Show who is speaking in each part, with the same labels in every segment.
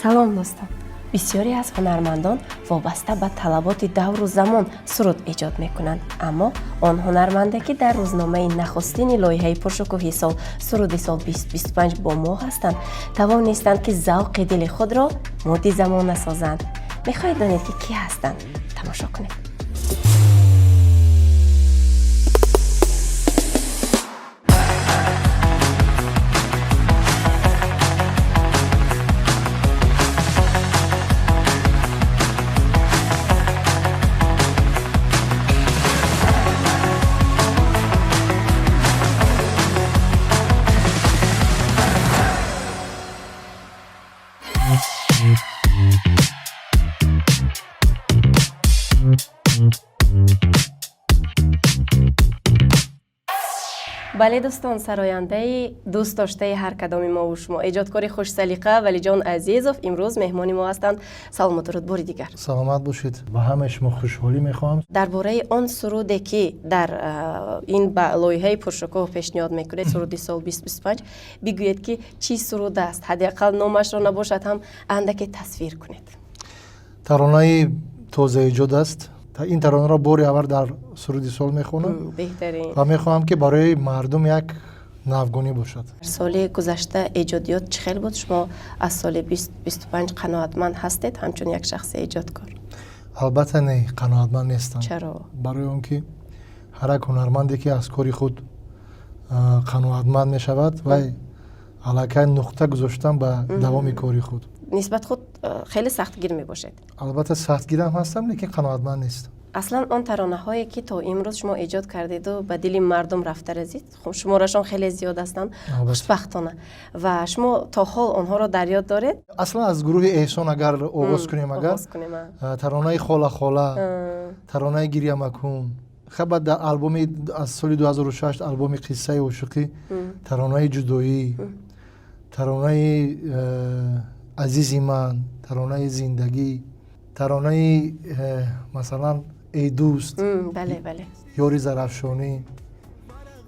Speaker 1: Салом, дӯстон. Бисёре аз ҳунармандон вобаста ба талаботи давру замон суруд эҷод мекунанд, аммо он ҳунарманде, ки дар рӯзномаи нахустини лоиҳаи пуршукӯҳи сол, Суруди сол 2025, бо мо ҳастанд, тавонистанд, ки завқи дили худро моди замона созанд. Мехоҳед донед, ки кӣ ҳастанд? Тамошо кунед. Бале, дӯстон, сарояндаи дӯстдоштаи ҳар кадоми мову шумо, эҷодкори хушсалиқа Валиҷон Азизов имрӯз меҳмони мо ҳастанд. Салому дуруд бори дигар.
Speaker 2: Саломат бошед. Ба ҳамаи шумо хушҳолӣ мехоҳам.
Speaker 1: Дар бораи он суруде, ки дар ин ба лоиҳаи пуршукӯҳ пешниҳод мекунед, Суруди сол 2025, бигӯед, ки чӣ суруд аст. Ҳадди ақал номашро набошад ҳам, андаке тасвир кунед.
Speaker 2: Таронаи тозаэҷод аст. Ин таронаро бори аввал дар Суруди сол мехонам.
Speaker 1: Беҳтарин.
Speaker 2: Ва мехоҳам, ки барои мардум як навгонӣ бошад.
Speaker 1: Соли гузашта эҷодиёт чӣ хел буд? Шумо аз соли 2025 қаноатманд ҳастед, ҳамчун як шахси эҷодкор?
Speaker 2: Албатта, не, қаноатманд нестам.
Speaker 1: Чаро?
Speaker 2: Барои он ки ҳар як ҳунарманде, ки аз кори худ қаноатманд мешавад, вай аллакай нуқта гузоштан ба давоми кори худ.
Speaker 1: Нисбат худ хеле сахтгир мебошед.
Speaker 2: Албатта, сахтгирам ҳастам, лекин қаноатманд нестам.
Speaker 1: Аслан он таронаҳое, ки то имрӯз шумо эҷод кардеду ба дили мардум рафта расид, шуморашон хеле зиёд ҳастанд, хушбахтона, ва шумо то ҳол онҳоро дар ёд доред?
Speaker 2: Аслан аз гурӯҳи Эҳсон агар оғоз кунем, агар таронаи Хола, хола, таронаи Гиря макун, баъд дар албоми аз соли 2006, албоми Қиссаи ошиқӣ, таронаи Ҷудоӣ, таронаи Азизи ман, таронаи Зиндагӣ, таронаи масалан, Эй дӯст,
Speaker 1: бале бале
Speaker 2: Ёри Зарафшонӣ,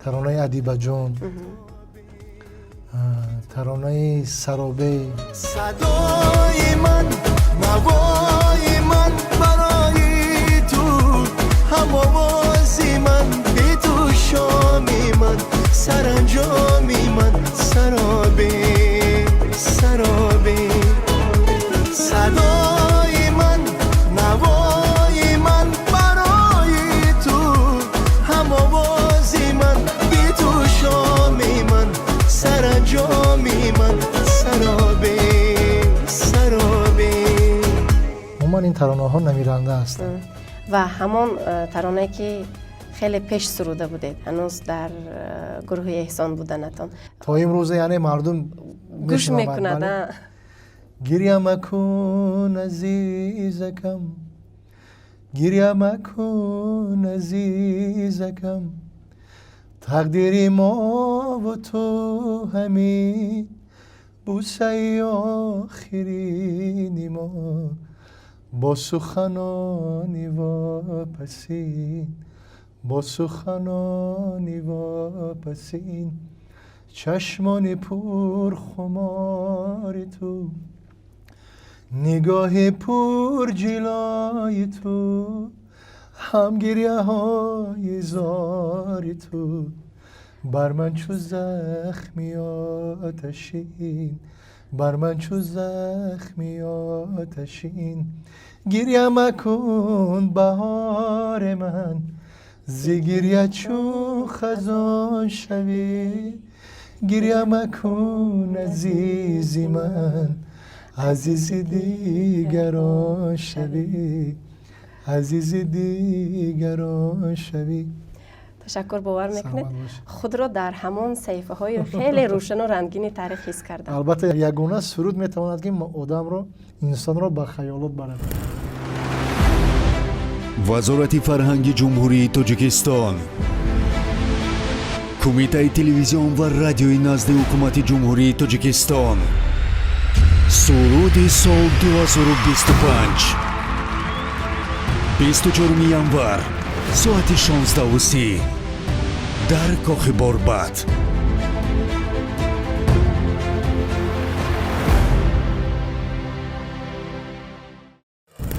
Speaker 2: таронаи Адибаҷон, таронаи Саробе.
Speaker 3: Садои ман, навои ман барои ту, ҳамовози ман, бе ту шоми ман, саранҷоми ман саробе, саробе. Садои ман, навои ман барои ту, ҳамовози ман, бе ту шоми ман, саранҷоми ман саробе, саробе.
Speaker 2: Умуман, ин таронаҳо намиранда ҳастанд.
Speaker 1: Ва ҳамон таронае, ки хеле пеш суруда будед, ҳанӯз дар гурӯҳи Эҳсон буданатон.
Speaker 2: То имрӯза, яъне, мардум
Speaker 1: гӯш мекунад.
Speaker 2: Гиря макун, азизакам, гиря макун, азизакам, тақдири мову ту ҳамин, бӯсаи охирини мо бо суханони вопасин, бо суханони вопасин, чашмони пурхумори ту, нигоҳи пурҷилои ту, ҳам гиряҳои зори ту бар ман чу захми оташин, бар ман чу захми оташин. Гиря макун, баҳори ман, зи гиря чу хазон шавӣ, гиря макун, азизи ман, азизи дигарон шавӣ, азизи дигарон шавӣ.
Speaker 1: Ташаккур. Бовар мекунед, худро дар ҳамон саҳифаҳои хеле рӯшану рангини таърих ҳис кардам.
Speaker 2: Албатта, ягона суруд метавонад, ки одамро, инсонро ба хаёлот барад.
Speaker 4: Вазорати фарҳанги Ҷумҳурии Тоҷикистон, Кумитаи телевизион ва радиои назди Ҳукумати Ҷумҳурии Тоҷикистон, Суруди сол 2025, 24 январ, соати 16:30 дар Кохи Борбад.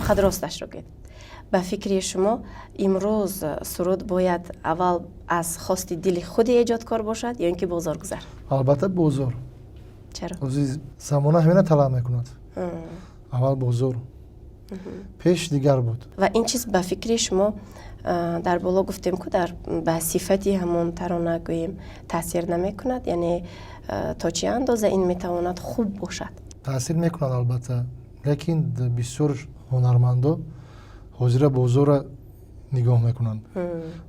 Speaker 1: Фақат росташро гӯед, ба фикри шумо имрӯз суруд бояд аввал аз хости дили худи эҷодкор бошад ё ин ки бозоргузар?
Speaker 2: Албатта, бозор.
Speaker 1: Чаро?
Speaker 2: Замона ҳамина талаб мекунад, аввал бозор, пеш дигар буд.
Speaker 1: Ва ин чиз ба фикри шумо, дар боло гуфтем ку, дар ба сифати ҳамон тарона гӯем таъсир намекунад? Яъне то чӣ андоза ин метавонад хуб бошад?
Speaker 2: Таъсир мекунад, албатта, лекин бисёр ҳунармандо ҳозира бозорра нигоҳ мекунанд.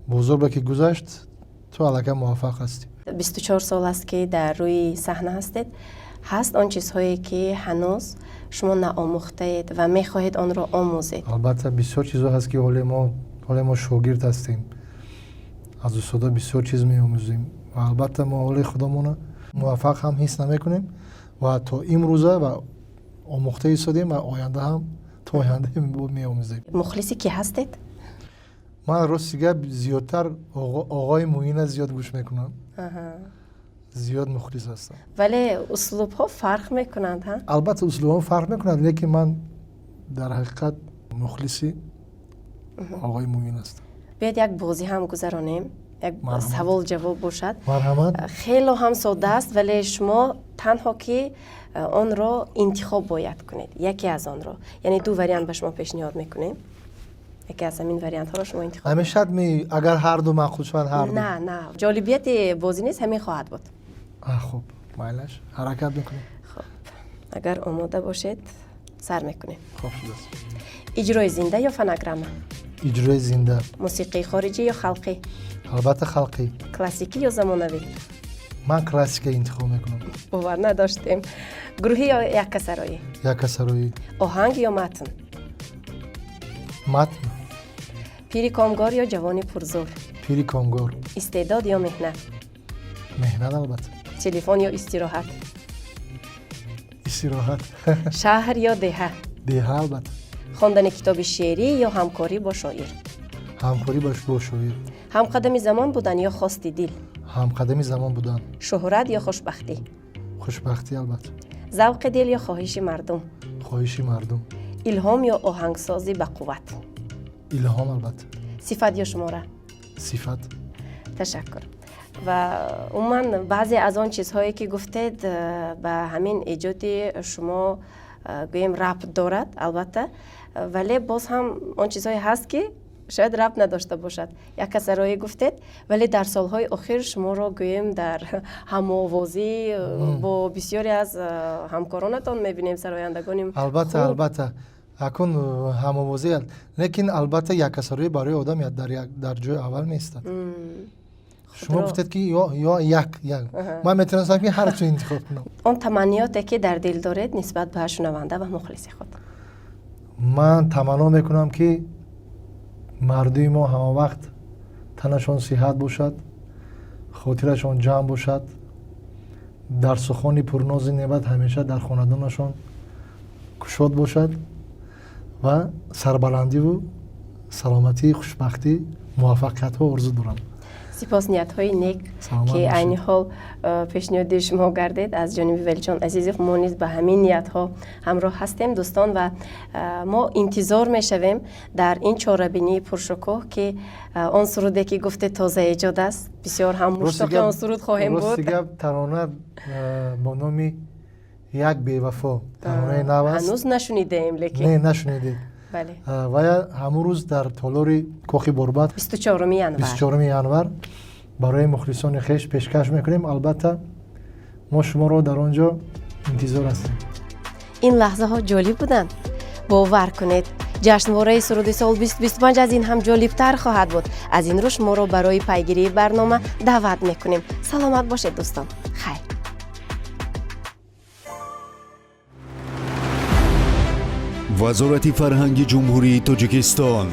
Speaker 2: Бозор ба ки гузашт, ту аллакай муваффақ ҳастӣ.
Speaker 1: 24 сол аст, ки дар рӯи саҳна ҳастед. Ҳаст он чизҳое, ки ҳанӯз шумо наомӯхтаед ва мехоҳед онро омӯзед?
Speaker 2: Албатта, бисёр чизҳо ҳаст, ки ҳоле мо шогирд ҳастем, аз устодо бисёр чиз меомӯзем ва албатта мо ҳоле худомона муваффақ ҳам ҳис намекунем ва то имрӯза ва омӯхта истодем ва оянда ҳам, то оянда меомӯзем.
Speaker 1: Мухлиси кӣ ҳастед?
Speaker 2: Ман, рости гап, зиёдтар оғои Муина зиёд гӯш мекунам, зиёд мухлис ҳастам.
Speaker 1: Вале услубҳо фарқ мекунанд, ҳа?
Speaker 2: Албатта, услубҳо фарқ мекунанд, лекин ман дар ҳақиқат мухлиси оғои Муин ҳастам.
Speaker 1: Биёед, як бозӣ ҳам гузаронем, як савол ҷавоб бошад.
Speaker 2: Марҳамат.
Speaker 1: Хело ҳам содда аст, вале шумо танҳо ки онро интихоб бояд кунед, яке аз онро. Яъне ду вариант ба шумо пешниҳод мекунем, яке аз ҳамин вариантҳоро шумо интихоб.
Speaker 2: Ҳамешад ми агар ҳарду маъқул шаванд, ҳарду?
Speaker 1: На, ҷолибияти бозӣ низ ҳамин хоҳад буд.
Speaker 2: Хуб, майлаш, ҳаракат мекунем.
Speaker 1: Хуб, агар омода бошед, сар мекунем.
Speaker 2: Хуб шудааст.
Speaker 1: Иҷрои зинда ё фонограмма?
Speaker 2: Иҷрои зинда.
Speaker 1: Мусиқии хориҷӣ ё халқӣ?
Speaker 2: Албатта, халқӣ.
Speaker 1: Классикӣ ё замонавӣ?
Speaker 2: Ман классика интихоб мекунам.
Speaker 1: Бовар надоштем. Гурӯҳӣ ё яккасароӣ?
Speaker 2: Яккасароӣ.
Speaker 1: Оҳанг ё матн?
Speaker 2: Матн.
Speaker 1: Пири комгор ё ҷавони пурзур?
Speaker 2: Пири комгор.
Speaker 1: Истеъдод ё меҳнат?
Speaker 2: Меҳнат, албатта.
Speaker 1: Телефон ё истироҳат?
Speaker 2: Истироҳат.
Speaker 1: Шаҳр ё деҳа?
Speaker 2: Деҳа, албатта.
Speaker 1: Хондани китоби шеърӣ ё ҳамкорӣ бо шоир?
Speaker 2: Ҳамкорӣ бо шоир.
Speaker 1: Ҳамқадами замон будан ё хости дил?
Speaker 2: Ҳамқадами замон будан.
Speaker 1: Шӯҳрат ё хушбахтӣ?
Speaker 2: Хушбахтӣ, албатта.
Speaker 1: Завқи дил ё хоҳиши мардум?
Speaker 2: Хоҳиши мардум.
Speaker 1: Илҳом ё оҳангсози бақувват?
Speaker 2: Илҳом, албатта.
Speaker 1: Сифат ё шумора?
Speaker 2: Сифат.
Speaker 1: Ташаккур. Ва умуман, баъзе аз он чизҳое, ки гуфтед, ба ҳамин эҷоди шумо гӯем рабт дорад, албатта, вале боз ҳам он чизҳое ҳаст, ки шояд рабт надошта бошад. Яккасароӣ гуфтед, вале дар солҳои охир шуморо гӯем дар ҳамовозӣ бо бисёре аз ҳамкоронатон мебинем, сарояндагони
Speaker 2: Албатта, албатта, акун ҳамовозӣ, лекин албатта яккасароӣ барои одам дар ҷои аввал меистад. Шумо гуфтед, ки ё як як, ман метавонистам, ки ҳар чо интихоб кунам.
Speaker 1: Он таманниёте, ки дар дил доред нисбат ба шунаванда ва мухлиси худ?
Speaker 2: Ман таманно мекунам, ки мардуми мо ҳама вақт танашон сиҳат бошад, хотирашон ҷамъ бошад, дар сухони пурнозу неъмат ҳамеша дар хонадонашон кушод бошад ва сарбаландиву саломатӣ, хушбахтӣ, муваффақиятҳо орзу дорам.
Speaker 1: Сипос, ниятҳои нек, ки айни ҳол пешниҳоди шумо гардед аз ҷониби Валиҷон Азизов. Мо низ ба ҳамин ниятҳо ҳамроҳ ҳастем, дӯстон, ва мо интизор мешавем дар ин чорабинии пуршукӯҳ, ки он суруде, ки гуфте, тоза эҷод аст, бисёр ҳам муштоқи он суруд хоҳем буд.
Speaker 2: Рости гап, тарона бо номи «Як бевафо» таронаи нав аст.
Speaker 1: Ҳанӯз нашунидаем, лекин.
Speaker 2: Не, нашунидед?
Speaker 1: Бале.
Speaker 2: Вая ҳамун рӯз дар толори кохи Борбад,
Speaker 1: 24-уми январ.
Speaker 2: 24-уми январ барои мухлисони хеш пешкаш мекунем. Албатта, мо шуморо дар он ҷо интизор ҳастем.
Speaker 1: Ин лаҳзаҳо ҷолиб буданд. Бовар кунед, ҷашнвораи суруди сол 2025 аз ин ҳам ҷолибтар хоҳад буд. Аз ин рӯ шуморо барои пайгирии барнома даъват мекунем. Саломат бошед, дӯстон, хайр.
Speaker 4: Вазорати фарҳанги Ҷумҳурии Тоҷикистон,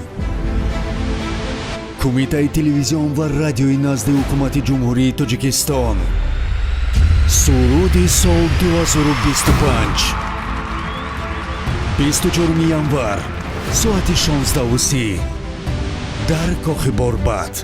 Speaker 4: Кумитаи телевизион ва радиои назди Ҳукумати Ҷумҳурии Тоҷикистон, Суруди сол 2025, 24 январ, соати 16:30 дар кохи Борбад.